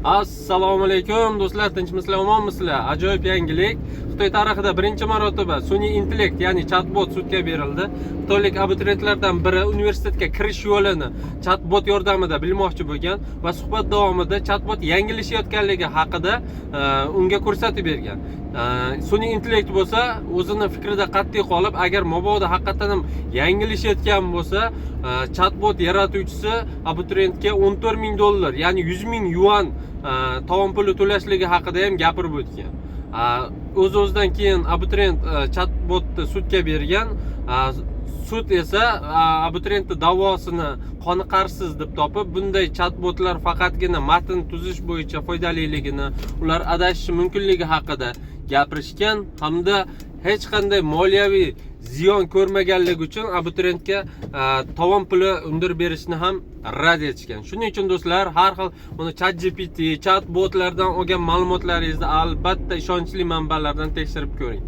Assalomu alaykum, do'stlar, tinchmisizlar, omonmisizlar? Ajoyib yangilik: Xitoy tarixida birinchi marotaba sun'iy intellekt, ya'ni chatbot sudga berildi. Xitoylik abituriyentlardan biri universitetga kirish yo'lini chatbot yordamida bilmoqchi bo'lgan va suhbat davomida chatbot yanglishayotganligi haqida unga ko'rsatib bergan. Sun'iy intellekt bo'lsa o'zini fikrida qat'iy qolib, agar mabodo haqiqatdan ham yanglishayotgan bo'lsa, chatbot yaratuvchisi abituriyentga 14 ming dollar, ya'ni 100 ming yuan tovon puli to'lashligi haqida ham gapirib o'tgan. O'z o'zidan keyin abituriyent chatbotni sudga bergan. Sud esa abituriyentni da'vosini qoniqarsiz deb topib, bunday chatbotlar faqatgina matn tuzish bo'yicha foydaliligini, ular adashishi mumkinligi haqida gapirishgan hamda hech qanday moliyaviy ziyon ko'rmaganligi uchun abituriyentga tovon puli undirib berishni ham rad etishgan. Shuning uchun, do'stlar, har xil buni Chat GPT, chat botlardan olgan ma'lumotlaringizni albatta ishonchli manbalardan tekshirib ko'ring.